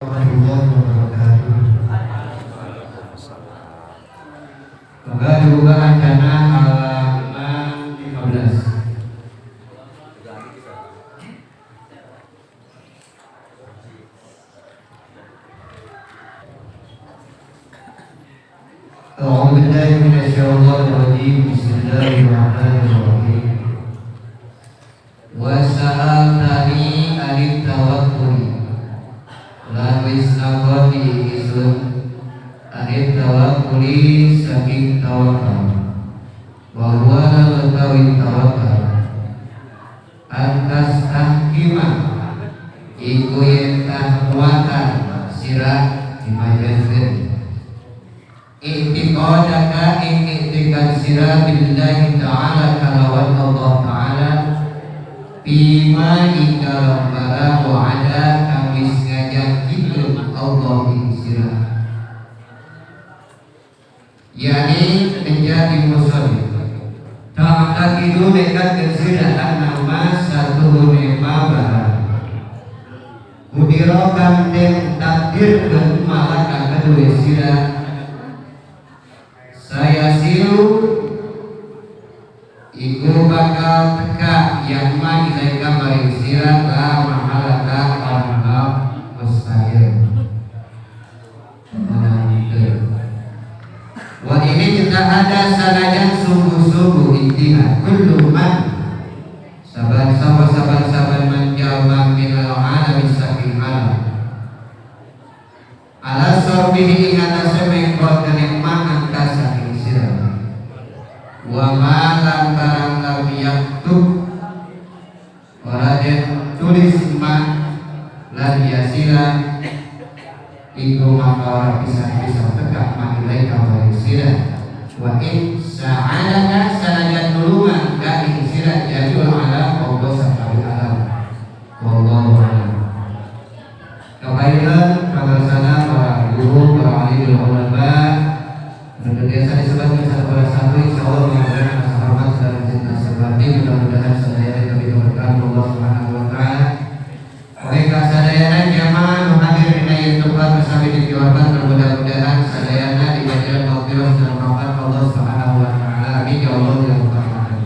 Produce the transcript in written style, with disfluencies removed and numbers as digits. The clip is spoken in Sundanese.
Warahmatullahi wabarakatuh. Maka dibuka ancana halaman 15. A'udzu billahi minasyaitonir rajim. Bismillahirrahmanirrahim. Wa sa'altani anit tawakkuli lan wis nakoni isun anit tawakkuli saking tawakal wa huwa lan utawi tawakal antas tahkima iku yen tah muatan sira dimajenkeun i'tiqadaka ing i'tiqad sira billahi ta'ala kalawan Allah ta'ala bima ing dalam barang wa'ada kang wis ngajanjikeun Allah ing sira, yakni menjadi muslim. Ta'taqidu nekatkeun sira annama satuhune ma barang kudira kang den takdirkeun malaka kedue sira saya siru iku bakal teka yang ma ilaika maring sira la mahalata kana mustahil. Wa ini kita ada sanajan sungguh-sungguh ijtihad kullu man saban saban saban man jalma minal alami saking alam ala sorbihi ing atase mengkot kenikmat angka saking sira wa ma lan barang lam yaktub ora den tulis ma lan yasira iku maka ora bisa-bisa tegak ma ilaika maring sira wa in sa'alaka sanajan nulungan ka ing sira jadul alam Allah sakabeh alam wallahu a'lam. Kebaikan sana para guru, para ahli ulama dan biasa disebutkan salah satu, insyaallah mudah-mudahan rasa hormat dan cinta sebati, mudah-mudahan sadayana kami berkah Allah Subhanahu wa taala. Oke, sadayana jamaah nu hadir dina ieu tempat bersami dipiwarkan, mudah-mudahan sadayana diganjaran maghfirah dan rahmat Allah Subhanahu